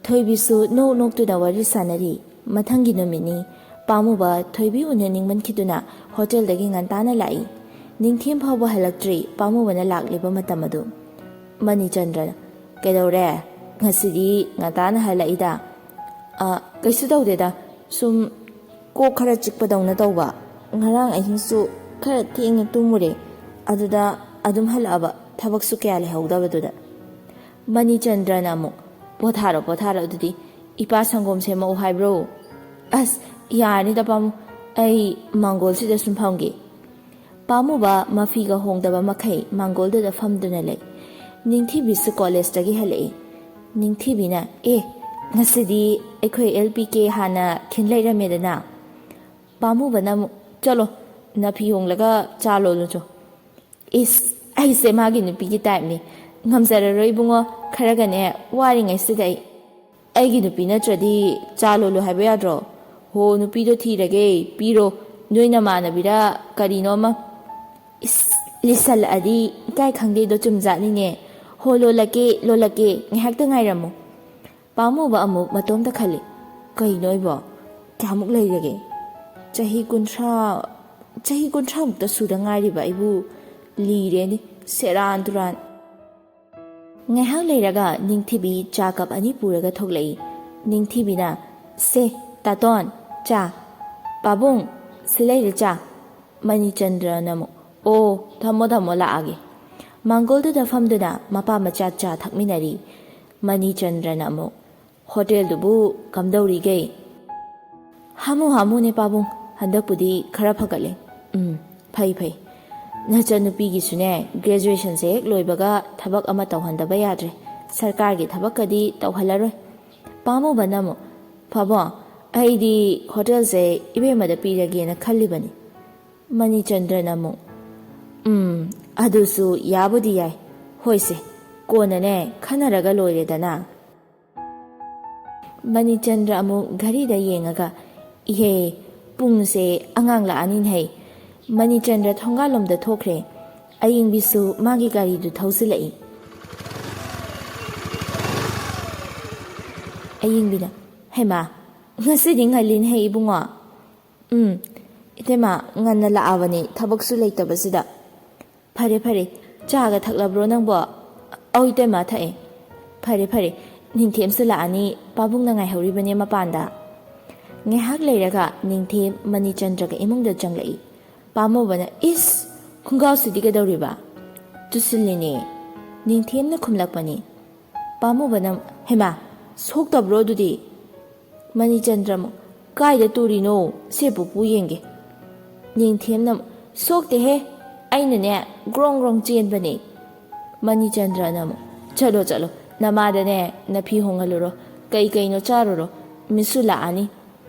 ꯊꯣꯏꯕꯤꯁꯨ ꯅꯣꯛ ꯅꯣꯛꯇꯨꯅ ꯋꯥꯔꯤ ꯁꯥꯟꯅꯔꯤ꯫ ꯃꯊꯪꯒꯤ ꯅꯨꯃꯤꯠꯅꯤ꯫ ꯄꯥꯝꯃꯨꯕ ꯊꯣꯏꯕꯤ ꯎꯅꯅꯤꯡꯃꯟꯈꯤꯗꯨꯅ ꯍꯣꯇꯦꯜꯗꯒꯤ ꯉꯟꯇꯥꯅ ꯂꯥꯛꯏ꯫ ꯅꯤꯡꯊꯦꯝ ꯐꯥꯎꯕ ꯍꯜꯂꯛꯇ꯭ꯔꯤ ꯄꯥꯝꯃꯨꯕꯅ ꯂꯥꯛꯂꯤꯕ ꯃꯇꯝ ꯑꯗꯨ꯫ ꯃꯅꯤꯆꯟꯗ꯭ꯔꯅ, "ꯀꯩꯗꯧꯔꯦ? ꯉꯁꯤꯗꯤ ꯉꯟꯇꯥꯅ ꯍꯜꯂꯛꯏꯗ?" "ꯑ, ꯀꯩꯁꯨ ꯇꯧꯗꯦꯗ, ꯁꯨꯝ ꯀꯣꯛ ꯈꯔ ꯆꯤꯛꯄꯗꯧꯅ ꯇꯧꯕ꯫ ꯉꯔꯥꯡ ꯑꯍꯤꯡꯁꯨ ꯈꯔ ꯊꯦꯡꯅ ꯇꯨꯝꯃꯨꯔꯦ, ꯑꯗꯨꯗ ꯑꯗꯨꯝ ꯍꯜꯂꯛꯑꯕ, ꯊꯕꯛꯁꯨ ꯀꯌꯥ ꯂꯩꯍꯧꯗꯕꯗꯨꯗ꯫" ꯃꯅꯤꯆꯟꯗ꯭ꯔꯅ ꯑꯃꯨꯛ, "ꯄꯣꯊꯥꯔꯣ, ꯄꯣꯊꯥꯔꯣ, ꯑꯗꯨꯗꯤ ꯏꯄꯥ ꯁꯪꯒꯣꯝ ꯁꯦꯝꯃꯛꯎ ꯍꯥꯏꯕ꯭ꯔꯣ?" "ꯑꯁ, ꯌꯥꯔꯅꯤꯗ ꯄꯥꯝꯃꯨ, ꯑꯩ ꯃꯥꯡꯒꯣꯜꯁꯤꯗ ꯁꯨꯝ ꯐꯝꯒꯦ꯫" ꯄꯥꯝꯃꯨꯕ ꯃꯐꯤꯒ ꯍꯣꯡꯗꯕ ꯃꯈꯩ ꯃꯥꯡꯒꯣꯜꯗꯨꯗ ꯐꯝꯗꯨꯅ ꯂꯩ꯫ ꯅꯤꯡꯊꯤꯕꯤꯁꯨ ꯀꯣꯂꯦꯖꯇꯒꯤ ꯍꯜꯂꯛꯏ꯫ ꯅꯤꯡꯊꯤꯕꯤꯅ, "ꯑꯦ, ꯉꯁꯤꯗꯤ ꯑꯩꯈꯣꯏ ꯑꯦꯜ ꯄꯤ ꯀꯦ ꯍꯥꯟꯅ ꯈꯤꯟ ꯂꯩꯔꯝꯃꯦꯗꯅ?" ꯄꯥꯝꯃꯨꯕꯅ ꯑꯃꯨꯛ, "ꯆꯠꯂꯣ, ꯅꯐꯤ ꯍꯣꯡꯂꯒ ꯆꯥ ꯂꯣꯜꯂꯨ ꯆꯣ꯫" "ꯏꯁ, ꯑꯩꯁꯦ ꯃꯥꯒꯤ ꯅꯨꯄꯤꯒꯤ ꯇꯥꯏꯞꯅꯤ꯫ ꯉꯝꯖꯔꯔꯣꯏ ꯏꯕꯨꯡꯉꯣ, ꯈꯔꯒꯅꯦ ꯋꯥꯔꯤꯉꯩꯁꯤꯗ ꯑꯩ꯫" "ꯑꯩꯒꯤ ꯅꯨꯄꯤ ꯅꯠꯇ꯭ꯔꯗꯤ ꯆꯥ ꯂꯣꯜꯂꯨ ꯍꯥꯏꯕ ꯌꯥꯗ꯭ꯔꯣ? ꯍꯣ, ꯅꯨꯄꯤꯗꯣ ꯊꯤꯔꯒꯦ, ꯄꯤꯔꯣ, ꯅꯣꯏ ꯅꯃꯥꯟꯅꯕꯤꯔ ꯀꯔꯤꯅꯣ ꯑꯃ꯫" "ꯏꯁ, ꯂꯤꯁꯜꯂꯛꯑꯗꯤ ꯏꯀꯥꯏ ꯈꯪꯗꯦꯗꯣ ꯆꯨꯝꯖꯥꯠꯅꯤꯅꯦ꯫ ꯍꯣ, ꯂꯣꯜꯂꯛꯀꯦ, ꯂꯣꯜꯂꯛꯀꯦ, ꯉꯥꯏꯍꯥꯛꯇ ꯉꯥꯏꯔꯝꯃꯨ꯫" ꯄꯥꯝꯃꯨꯕ ꯑꯃꯨꯛ ꯃꯇꯣꯝꯇ ꯈꯜꯂꯤ, "ꯀꯩꯅꯣ ꯑꯩꯕꯣ? ꯀꯌꯥꯃꯨꯛ ꯂꯩꯔꯒꯦ? ꯆꯍꯤ ꯀꯨꯟꯊ꯭ꯔꯥ, ꯆꯍꯤ ꯀꯨꯟꯊ꯭ꯔꯥꯃꯨꯛꯇ ꯁꯨꯗ ꯉꯥꯏꯔꯤꯕ ꯑꯩꯕꯨ ꯂꯤꯔꯦꯅꯦ, ꯁꯦꯔꯥꯟ ꯇꯨꯔꯥꯟ꯫" ꯉꯥꯏꯍꯥꯛ ꯂꯩꯔꯒ ꯅꯤꯡꯊꯤꯕꯤ ꯆꯥ ꯀꯞ ꯑꯅꯤ ꯄꯨꯔꯒ ꯊꯣꯛꯂꯛꯏ꯫ ꯅꯤꯡꯊꯤꯕꯤꯅ, "ꯁꯦ, ꯇꯥꯇꯣꯟ, ꯆꯥ꯫ ꯄꯥꯕꯨꯡ, ꯁꯤ ꯂꯩꯔꯦ ꯆꯥ꯫" ꯃꯅꯤꯆꯟꯗ꯭ꯔꯅ ꯑꯃꯨꯛ, "ꯑꯣ, ꯊꯝꯃꯣ, ꯊꯝꯃꯣ, ꯂꯥꯛꯑꯒꯦ꯫" ꯃꯥꯡꯒꯣꯜꯗꯨꯗ ꯐꯝꯗꯨꯅ ꯃꯄꯥ ꯃꯆꯥ ꯆꯥ ꯊꯛꯃꯤꯟꯅꯔꯤ꯫ ꯃꯅꯤꯆꯟꯗ꯭ꯔꯅ ꯑꯃꯨꯛ, "ꯍꯣꯇꯦꯜꯗꯨꯕꯨ ꯀꯝꯗꯧꯔꯤꯒꯦ?" "ꯍꯥꯃꯨ ꯍꯥꯃꯨꯅꯦ ꯄꯥꯕꯨꯡ, ꯍꯟꯗꯛꯄꯨꯗꯤ ꯈꯔ ꯐꯒꯠꯂꯦ꯫" "ꯎꯝ, ꯐꯩ ꯐꯩ꯫ ꯅꯆꯟꯅꯨꯄꯤꯒꯤꯁꯨꯅꯦ, ꯒ꯭ꯔꯦꯖꯨꯑꯦꯁꯟꯁꯦ ꯍꯦꯛ ꯂꯣꯏꯕꯒ ꯊꯕꯛ ꯑꯃ ꯇꯧꯍꯟꯗꯕ ꯌꯥꯗ꯭ꯔꯦ꯫ ꯁꯔꯀꯥꯔꯒꯤ ꯊꯕꯛꯀꯗꯤ ꯇꯧꯍꯜꯂꯔꯣꯏ꯫" ꯄꯥꯝꯃꯨꯕꯅ ꯑꯃꯨꯛ, "ꯐꯥꯕꯣ, ꯑꯩꯗꯤ ꯍꯣꯇꯦꯜꯁꯦ ꯏꯕꯦꯝꯃꯗ ꯄꯤꯔꯒꯦꯅ ꯈꯜꯂꯤꯕꯅꯤ꯫" ꯃꯅꯤꯆꯟꯗ꯭ꯔꯅ ꯑꯃꯨꯛ, "ꯎꯝ, ꯑꯗꯨꯁꯨ ꯌꯥꯕꯨꯗꯤ ꯌꯥꯏ꯫ ꯍꯣꯏꯁꯦ, ꯀꯣꯟꯅꯅꯦ ꯈꯟꯅꯔꯒ ꯂꯣꯏꯔꯦꯗꯅ꯫" ꯃꯅꯤꯆꯟꯗ꯭ꯔ ꯑꯃꯨꯛ ꯘꯔꯤꯗ ꯌꯦꯡꯉꯒ, "ꯏꯍꯦ, ꯄꯨꯡꯁꯦ ꯑꯉꯥꯡ ꯂꯥꯛꯑꯅꯤꯅꯦꯍꯩ꯫" ꯃꯅꯤꯆꯟꯗ꯭ꯔ ꯊꯣꯡꯒꯥꯜꯂꯣꯝꯗ ꯊꯣꯛꯈ꯭ꯔꯦ꯫ ꯑꯌꯤꯡꯕꯤꯁꯨ ꯃꯥꯒꯤ ꯒꯥꯔꯤꯗꯨ ꯊꯧꯖꯤꯜꯂꯛꯏ꯫ ꯌꯦꯡꯕꯤꯅ, "ꯍꯩꯃꯥ, ꯉꯁꯤꯗꯤ ꯉꯜꯂꯤꯅꯦꯍꯦ ꯏꯕꯨꯡꯉꯣ?" "ꯎꯝ, ꯏꯇꯩꯃ, ꯉꯟꯅ ꯂꯥꯛꯑꯕꯅꯤ, ꯊꯕꯛꯁꯨ ꯂꯩꯇꯕꯁꯤꯗ꯫" "ꯐꯔꯦ ꯐꯔꯦ, ꯆꯥꯒ ꯊꯛꯂꯕ꯭ꯔꯣ ꯅꯪꯕꯣ?" "ꯑꯧ ꯏꯇꯩꯃ, ꯊꯛꯑꯦ꯫" "ꯐꯔꯦ ꯐꯔꯦ, ꯅꯤꯡꯊꯦꯝꯁꯨ ꯂꯥꯛꯑꯅꯤ, ꯄꯥꯕꯨꯡꯅ ꯉꯥꯏꯍꯧꯔꯤꯕꯅꯦ ꯃꯄꯥꯟꯗ꯫" ꯉꯥꯏꯍꯥꯛ ꯂꯩꯔꯒ ꯅꯤꯡꯊꯦꯝ ꯃꯅꯤꯆꯟꯗ꯭ꯔꯒ ꯏꯃꯨꯡꯗ ꯆꯪꯂꯛꯏ꯫ ꯄꯥꯝꯃꯨꯕꯅ, "ꯏꯁ, ꯈꯣꯡꯒ꯭ꯔꯥꯎꯁꯤꯗꯤ ꯀꯩꯗꯧꯔꯤꯕ?" "ꯇꯨꯁꯤꯜꯂꯤꯅꯦ꯫" ꯅꯤꯡꯊꯦꯝꯅ ꯈꯨꯝꯂꯛꯄꯅꯤ꯫ ꯄꯥꯝꯃꯨꯕꯅ, "ꯍꯩꯃꯥ, ꯁꯣꯛꯇꯕ꯭ꯔꯣ ꯑꯗꯨꯗꯤ?" ꯃꯅꯤꯆꯟꯗ꯭ꯔ ꯑꯃꯨꯛ, "ꯀꯥꯏꯗ ꯇꯨꯔꯤꯅꯣ? ꯁꯦ ꯄꯨꯄꯨ ꯌꯦꯡꯒꯦ꯫" ꯅꯤꯡꯊꯦꯝꯅ ꯑꯃꯨꯛ, "ꯁꯣꯛꯇꯦꯍꯦ, ꯑꯩꯅꯅꯦ ꯒ꯭ꯔꯣꯡ ꯒ꯭ꯔꯣꯡ ꯆꯦꯟꯕꯅꯦ꯫" ꯃꯅꯤꯆꯟꯗ꯭ꯔꯅ ꯑꯃꯨꯛ, "ꯆꯠꯂꯣ ꯆꯠꯂꯣ, ꯅꯃꯥꯗꯅꯦ ꯅꯐꯤ ꯍꯣꯡꯍꯜꯂꯨꯔꯣ, ꯀꯩ ꯀꯩꯅꯣ ꯆꯥꯔꯨꯔꯣ, ꯃꯤꯁꯁꯨ ꯂꯥꯛꯑꯅꯤ꯫"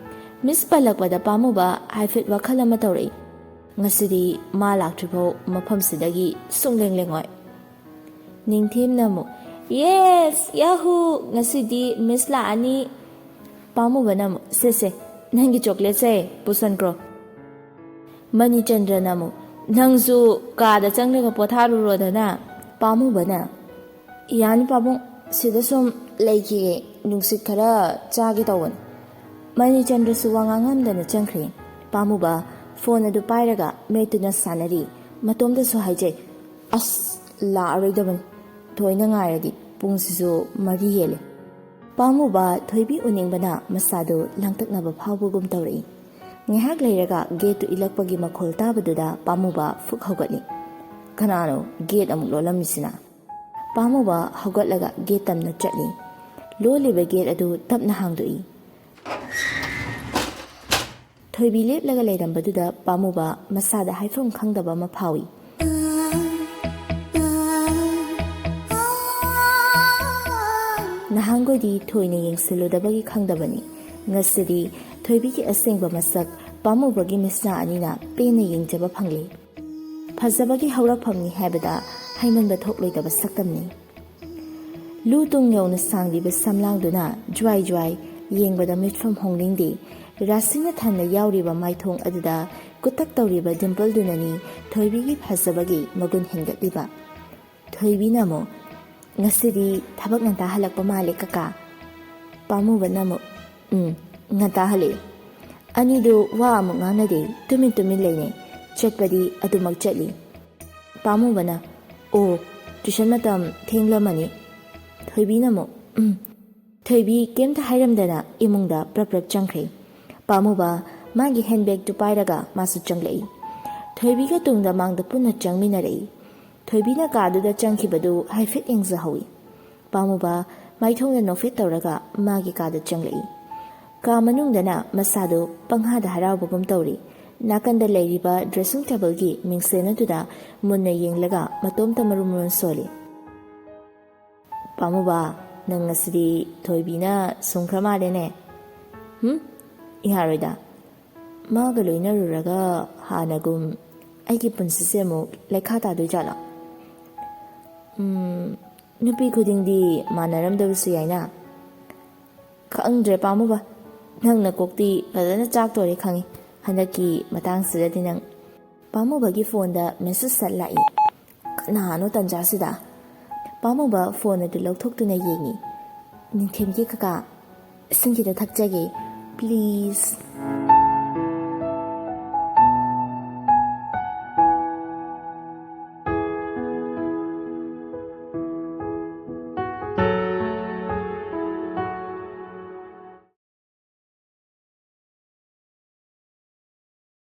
ꯃꯤꯁ ꯄꯜꯂꯛꯄꯗ ꯄꯥꯝꯃꯨꯕ ꯍꯥꯏꯐꯦꯠ ꯋꯥꯈꯜ ꯑꯃ ꯇꯧꯔꯛꯏ꯫ ꯉꯁꯤꯗꯤ ꯃꯥ ꯂꯥꯛꯇ꯭ꯔꯤꯐꯥꯎ ꯃꯐꯝꯁꯤꯗꯒꯤ ꯁꯨꯡꯂꯦꯡ ꯂꯦꯡꯉꯣꯏ꯫ ꯅꯤꯡꯊꯦꯝꯅ ꯑꯃꯨꯛ, "ꯌꯦꯁ! ꯌꯥꯍꯨ! ꯉꯁꯤꯗꯤ ꯃꯤꯁ ꯂꯥꯛꯑꯅꯤ꯫" ꯄꯥꯝꯃꯨꯕꯅ ꯑꯃꯨꯛ, "ꯁꯦ ꯁꯦ, ꯅꯪꯒꯤ ꯆꯣꯀ꯭ꯂꯦꯠꯁꯦ ꯄꯨꯁꯟꯈ꯭ꯔꯣ꯫" ꯃꯅꯤꯆꯟꯗ꯭ꯔꯅ ꯑꯃꯨꯛ, "ꯅꯪꯁꯨ ꯀꯥꯗ ꯆꯪꯂꯒ ꯄꯣꯊꯥꯔꯨꯔꯣꯗꯅ꯫" ꯄꯥꯝꯃꯨꯕꯅ, "ꯌꯥꯅꯤ ꯄꯥꯕꯨꯡ, ꯁꯤꯗ ꯁꯨꯝ ꯂꯩꯈꯤꯒꯦ, ꯅꯨꯡꯁꯤꯠ ꯈꯔ ꯆꯥꯒꯦ ꯇꯧꯕꯅꯤ꯫" ꯃꯅꯤꯆꯟꯗ꯭ꯔꯁꯨ ꯋꯥ ꯉꯥꯡꯉꯝꯗꯅ ꯆꯪꯈ꯭ꯔꯦ꯫ ꯄꯥꯝꯃꯨꯕ ꯐꯣꯟ ꯑꯗꯨ ꯄꯥꯏꯔꯒ ꯃꯦꯠꯇꯨꯅ ꯁꯥꯟꯅꯔꯤ꯫ ꯃꯇꯣꯝꯇꯁꯨ ꯍꯥꯏꯖꯩ, "ꯑꯁ, ꯂꯥꯛꯑꯔꯣꯏꯗꯕꯅꯤ꯫ ꯊꯣꯏꯅ ꯉꯥꯏꯔꯗꯤ ꯄꯨꯡꯁꯤꯁꯨ ꯃꯔꯤ ꯍꯦꯜꯂꯦ꯫" ꯄꯥꯝꯃꯨꯕ ꯊꯣꯏꯕꯤ ꯎꯅꯤꯡꯕꯅ ꯃꯁꯥꯗꯨ ꯂꯥꯡꯇꯛꯅꯕ ꯐꯥꯎꯕꯒꯨꯝ ꯇꯧꯔꯛꯏ꯫ ꯉꯥꯏꯍꯥꯛ ꯂꯩꯔꯒ ꯒꯦꯠꯇꯨ ꯏꯜꯂꯛꯄꯒꯤ ꯃꯈꯣꯜ ꯇꯥꯕꯗꯨꯗ ꯄꯥꯝꯃꯨꯕ ꯐꯨꯛ ꯍꯧꯒꯠꯂꯤ꯫ "ꯀꯅꯥꯅꯣ ꯒꯦꯠ ꯑꯃꯨꯛ ꯂꯣꯜꯂꯝꯃꯤꯁꯤꯅ?" ꯄꯥꯝꯃꯨꯕ ꯍꯧꯒꯠꯂꯒ ꯒꯦꯠ ꯇꯝꯅ ꯆꯠꯂꯤ꯫ ꯂꯣꯜꯂꯤꯕ ꯒꯦꯠ ꯑꯗꯨ ꯇꯞꯅ ꯍꯥꯡꯗꯣꯛꯏ꯫ ꯊꯣꯏꯕꯤ ꯂꯦꯞꯂꯒ ꯂꯩꯔꯝꯕꯗꯨꯗ ꯄꯥꯝꯃꯨꯕ ꯃꯁꯥꯗ ꯍꯥꯏꯐꯝ ꯈꯪꯗꯕ ꯑꯃ ꯐꯥꯎꯏ꯫ ꯅꯍꯥꯟꯈꯣꯏꯗꯤ ꯊꯣꯏꯅ ꯌꯦꯡꯁꯤꯜꯂꯨꯗꯕꯒꯤ ꯈꯪꯗꯕꯅꯤ꯫ ꯉꯁꯤꯗꯤ ꯊꯣꯏꯕꯤꯒꯤ ꯑꯁꯦꯡꯕ ꯃꯁꯛ ꯄꯥꯝꯃꯨꯕꯒꯤ ꯃꯤꯠꯁꯅꯥ ꯑꯅꯤꯅ ꯄꯦꯟꯅ ꯌꯦꯡꯖꯕ ꯐꯪꯂꯦ꯫ ꯐꯖꯕꯒꯤ ꯍꯧꯔꯛꯐꯝꯅꯤ ꯍꯥꯏꯕꯗ ꯍꯩꯃꯟꯕ ꯊꯣꯛꯂꯣꯏꯗꯕ ꯁꯛꯇꯝꯅꯤ꯫ ꯂꯨ ꯇꯨꯡ ꯌꯧꯅ ꯁꯥꯡꯂꯤꯕ ꯁꯝꯂꯥꯡꯗꯨꯅ ꯖ꯭ꯋꯥꯏ ꯖ꯭ꯋꯥꯏ ꯌꯦꯡꯕꯗ ꯃꯤꯠꯐꯝ ꯍꯣꯡꯅꯤꯡꯗꯦ꯫ ꯔꯥꯁꯤꯅ ꯊꯟꯅ ꯌꯥꯎꯔꯤꯕ ꯃꯥꯏꯊꯣꯡ ꯑꯗꯨꯗ ꯀꯨꯇꯛ ꯇꯧꯔꯤꯕ ꯗꯤꯝꯄꯜꯗꯨꯅꯅꯤ ꯊꯣꯏꯕꯤꯒꯤ ꯐꯖꯕꯒꯤ ꯃꯒꯨꯟ ꯍꯦꯟꯒꯠꯂꯤꯕ꯫ ꯊꯣꯏꯕꯤꯅ ꯑꯃꯨꯛ, "ꯉꯁꯤꯗꯤ ꯊꯕꯛ ꯉꯟꯇꯥ ꯍꯜꯂꯛꯄ ꯃꯥꯜꯂꯦ ꯀꯀꯥ꯫" ꯄꯥꯝꯃꯨꯕꯅ ꯑꯃꯨꯛ, "ꯎꯝ, ꯉꯟꯇꯥ ꯍꯜꯂꯛꯏ꯫" ꯑꯅꯤꯗꯨ ꯋꯥ ꯑꯃꯨꯛ ꯉꯥꯡꯅꯗꯦ, ꯇꯨꯃꯤꯟ ꯇꯨꯃꯤꯟ ꯂꯩꯅꯩ꯫ ꯆꯠꯄꯗꯤ ꯑꯗꯨꯃꯛ ꯆꯠꯂꯤ꯫ ꯄꯥꯝꯃꯨꯕꯅ, "ꯑꯣ, ꯇ꯭ꯌꯨꯁꯟ ꯃꯇꯝ ꯊꯦꯡꯂꯝꯃꯅꯤ꯫" ꯊꯣꯏꯕꯤꯅ ꯑꯃꯨꯛ, "ꯎꯝ꯫" ꯊꯣꯏꯕꯤ ꯀꯩꯝꯇ ꯍꯥꯏꯔꯝꯗꯅ ꯏꯃꯨꯡꯗ ꯄ꯭ꯔꯞ ꯄ꯭ꯔꯞ ꯆꯪꯈ꯭ꯔꯦ꯫ ꯄꯥꯝꯃꯨꯕ ꯃꯥꯒꯤ ꯍꯦꯟꯕꯦꯒꯇꯨ ꯄꯥꯏꯔꯒ ꯃꯥꯁꯨ ꯆꯪꯂꯛꯏ꯫ ꯊꯣꯏꯕꯤꯒ ꯇꯨꯡꯗ ꯃꯥꯡꯗ ꯄꯨꯟꯅ ꯆꯪꯃꯤꯟꯅꯔꯛꯏ꯫ ꯊꯣꯏꯕꯤꯅ ꯀꯥꯗꯨꯗ ꯆꯪꯈꯤꯕꯗꯨ ꯍꯥꯏꯐꯦꯠ ꯌꯦꯡꯖꯍꯧꯏ꯫ ꯄꯥꯝꯃꯨꯕ ꯃꯥꯏꯊꯣꯡꯗ ꯅꯣꯛꯐꯦꯠ ꯇꯧꯔꯒ ꯃꯥꯒꯤ ꯀꯥꯗ ꯆꯪꯂꯛꯏ꯫ ꯀꯥ ꯃꯅꯨꯡꯗꯅ ꯃꯁꯥꯗꯨ ꯄꯪꯍꯥꯗ ꯍꯔꯥꯎꯕꯒꯨꯝ ꯇꯧꯔꯤ꯫ ꯅꯥꯀꯟꯗ ꯂꯩꯔꯤꯕ ꯗ꯭ꯔꯦꯁꯤꯡ ꯇꯦꯕꯜꯒꯤ ꯃꯤꯡꯁꯦꯟ ꯑꯗꯨꯗ ꯃꯨꯟꯅ ꯌꯦꯡꯂꯒ ꯃꯇꯣꯝꯇ ꯃꯔꯨꯝ ꯃꯔꯨꯝ ꯁꯣꯜꯂꯤ꯫ "ꯄꯥꯝꯃꯨꯕ, ꯅꯪ ꯉꯁꯤꯗꯤ ꯊꯣꯏꯕꯤꯅ ꯁꯨꯝꯈ꯭ꯔ ꯃꯥꯜꯂꯦꯅꯦ꯫" "ꯍꯨꯝ? ꯏꯍꯥꯔꯣꯏꯗ꯫ ꯃꯥꯒ ꯂꯣꯏꯅꯔꯨꯔꯒ ꯍꯥꯟꯅꯒꯨꯝ ꯑꯩꯒꯤ ꯄꯨꯟꯁꯤꯁꯦ ꯑꯃꯨꯛ ꯂꯩꯈꯥ ꯇꯥꯗꯣꯏ ꯖꯥꯠꯂꯣ? ꯎꯝ, ꯅꯨꯄꯤ ꯈꯨꯗꯤꯡꯗꯤ ꯃꯥꯟꯅꯔꯝꯗꯕꯁꯨ ꯌꯥꯏꯅ꯫" "ꯈꯪꯗ꯭ꯔꯦ ꯄꯥꯝꯃꯨꯕ, ꯅꯪ ꯅꯀꯣꯛꯇꯤ ꯐꯖꯅ ꯆꯥꯛꯇꯣꯔꯦ ꯈꯪꯉꯤ ꯍꯟꯗꯛꯀꯤ ꯃꯇꯥꯡꯁꯤꯗꯗꯤ ꯅꯪ꯫" ꯄꯥꯝꯃꯨꯕꯒꯤ ꯐꯣꯟꯗ ꯃꯦꯁꯦꯖ ꯁꯠ ꯂꯥꯛꯏ꯫ ꯀꯅꯥꯅꯣ ꯇꯟꯖꯥꯁꯤꯗ? ꯄꯥꯝꯃꯨꯕ ꯐꯣꯟ ꯑꯗꯨ ꯂꯧꯊꯣꯛꯇꯨꯅ ꯌꯦꯡꯉꯤ꯫ "ꯅꯤꯡꯊꯦꯝꯒꯤ ꯀꯀꯥ, ꯏꯁꯤꯡ ꯈꯤꯇ ꯊꯛꯆꯒꯦ, please꯫"